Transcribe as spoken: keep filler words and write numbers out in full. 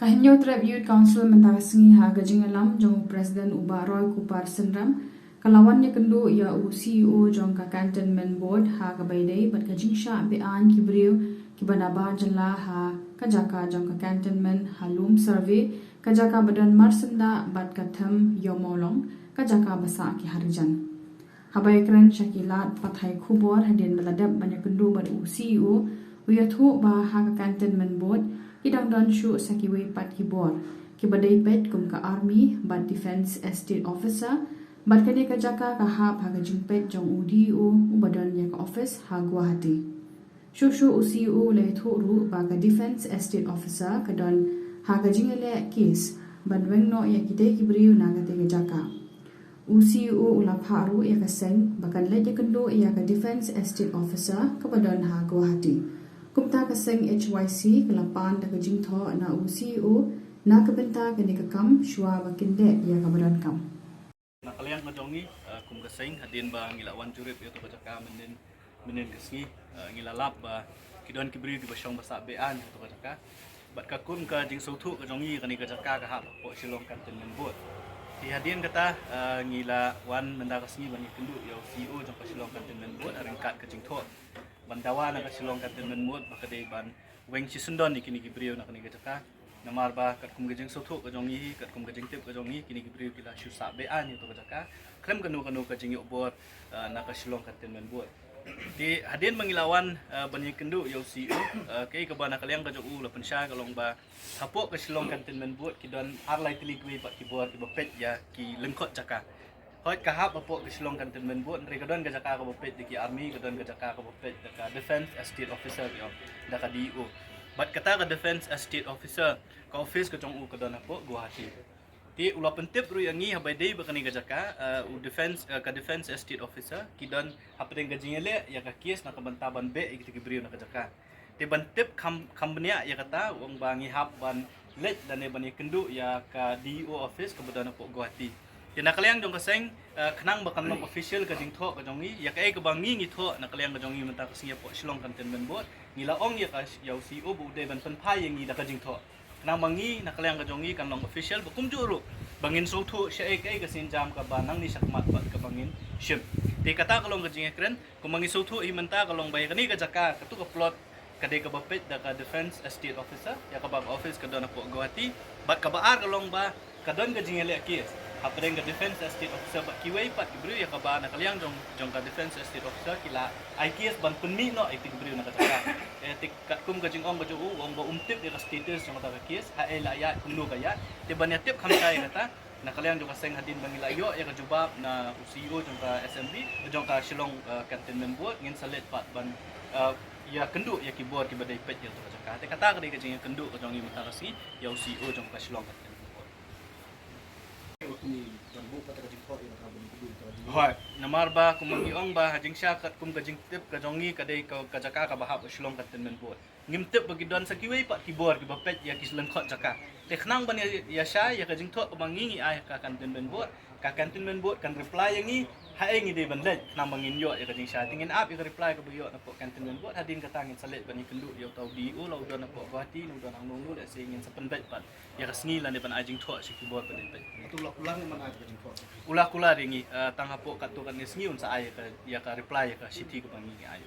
Ka Hynñiewtrep Youth Council mynta ka sngi ha ka jingïalam jong u President u Bah Roy Kupar Synrem, ka la wan ïakynduh ïa u C E O jong ka Cantonment Board ha kaba ïadei bad ka jingshah be-aiñ ki briew kiba nabar jylla ha ka jaka jong ka Cantonment ha Lum Survey, ka jaka ba don marsyndah bad ka them Ïew Mawlong, ka jaka ba sah ki Harijan. Haba ïakren sha ki lad pathai khubor hadien ba la dep ban ïakynduh bad u C E O, u ïathuh ba ha ka Cantonment Board ki dang don shuh sa kiwei pat ki bor, kiba dei peit kum ka Army bad Defence Estate Officer, bad kane ka jaka ka hap ha ka jingpeit jong u D E O uba don ïa ka office ha Guwahati. Shuh shuh u C E O u la ïathuh ruh ba ka Defence Estate Officer ka don ha ka jingïaleh case ban weng noh ïa kitei ki briew na katei ka jaka. U C E O u la phah ruh ïa ka seng ba kan leit ïakynduh ïa ka Defence Estate Officer kaba don ha Guwahati. Kumta ka seng H Y C ka la pan da ka jingthoh na u C E O na ka bynta kane ka kam shuwa ba kin leh ïa kaba donkam. Na ka liang ka jong ngi, eh, kum ka seng, hadien ba ngi la wan jurip ïa to ka jaka mynnin, mynnin ka sngi, eh, ngi la lap ba ki don ki briew kiba shong ba sah be-aiñ ïa to ka jaka. Bad ka kum ka jingsngewthuh ka jong ngi, kane ka jaka ka hap hapoh Shillong Cantonment Board. Te hadien kata, eh, ngi la wan mynta ka sngi ban ïakynduh ïa u C E O jong ka Shillong Cantonment Board ha ryngkat ka jingthoh ban dawa na ka Shillong Cantonment Board ba ka dei ban weng shisyndon ïa kine ki briew na kane ka jaka. Namar ba katkum ka jingsngewthuh ka jong ngi, katkum ka jingtip ka jong ngi, kine ki briew ki la shu sah be-aiñ ïa to ka jaka khlem kano kano ka jingïoh bor, eh, na ka Shillong Cantonment Board. Te hadien ba ngi la wan, eh, ban ïakynduh ïa u C E O, eh, kaei kaba na ka liang ka jong u la pynshai ka long ba hapoh ka Shillong Cantonment Board ki don ar lai tylli kiwei pat ki bor kiba peit ïa ki lyngkot jaka. Hooid, ka hap hapoh ka Shillong Cantonment Board, hynrei ka don ka jaka kaba peit da ki Army, ka don ka jaka kaba peit da ka Defence Estate Officer, ki ong, da ka D E O. Bad kata ka Defence Estate Officer, ka office ka jong u ka don hapoh Guwahati. Te u la pyntip ruh ïa ngi haba ïadei bad kane ka jaka, eh, u Defence, eh, ka Defence Estate Officer ki don hapdeng ka jingïaleh ïa ka case na ka bynta ban beh ïa kita ki briew na ka jaka. Te ban tip kham, kham bniah ïa kata, u ong ba ngi hap ban leit lane ban ïakynduh ïa ka D E O office kaba don hapoh Guwahati. Te na ka liang jong ka seng, eh, khnang ba kan long official ka jingthoh ka jong ngi, ïa kaei kaba ngi ngi thoh na ka liang ka jong ngi mynta ka sngi hapoh Shillong Cantonment Board, ngi la ong ïa ka, ïa u C E O ba u dei ban pynphai ïa ngi da ka jingthoh. Khnang ba ngi na ka liang ka jong ngi kan long official, ba kumjuh ruh ba ngin sngewthuh shaei kaei ka sienjam kaba nangne shakhmat bad kaba ngin shim. Te kata ka long ka jingïakren, kumba ngi sngewthuh hi mynta ka long ba ïa kane ka jaka, kato ka plot ka dei kaba peit da ka Defence Estate Officer, ïa kaba ka office ka don hapoh Guwahati, bad kaba ar ka long ba ka don ka jingïaleh case hapdeng ka Defence Estate Officer bad kiwei pat ki briew, ïa kaba na ka liang jong, jong ka Defence Estate Officer ki la ai case ban pynmih noh ïa ki briew na ka jaka. Eh, te katkum ka jingong ka jong u, u ong ba um tip ïa ka status jong kata ka case, haei la ïaid, kumno ka ïaid. Te ban ïatip kham shai ïa kata, na ka liang jong ka seng hadien ba ngi la ïoh ïa ka jubab na u C E O jong ka S M B, jong ka Shillong, eh, Cantonment Board, ngin sa leit pat ban, eh, ïakynduh ïa ki bor kiba dei peit ïa kata ka jaka. Te kata ka dei ka jingïakynduh ka jong ngi mynta ka sngi ïa u C E O jong ka Shillong Cantonment Board. Hooid, namar ba kumba ngi ong ba ha jingshisha katkum ka jingtip ka jong ngi ka dei ka, ka jaka kaba hap ha Shillong Cantonment Board. Ngim tip ba ki don sa kiwei pat ki bor kiba peit ïa ki lyngkot jaka. Te khnang ban ïa, ïashai ïa ka jingthoh kaba ngi ngi ai ha ka Cantonment Board, ka Cantonment Board kan reply ïa ngi haei ngi dei ban leit, khnang ba ngin ïoh ïa ka jingshai. Te ngin ap ïa ka reply kaba ïoh na ka Cantonment Board, hadien kata ngin sa leit ban ïakynduh ïa uta u D E O, la u don hapoh Guwahati ne u don hangno hangno, lehse ngin sa pynbeit pat ïa ka sngi lane ban ai jingthoh sha ki bor ba dei peit. Te u la kular ne em ban ai ka jingthoh? U la kular ïa ngi, eh, tang hapoh katto katne sngi un sa ai ïa ka, ïa ka reply ïa ka shithi kaba ngi ngi ai.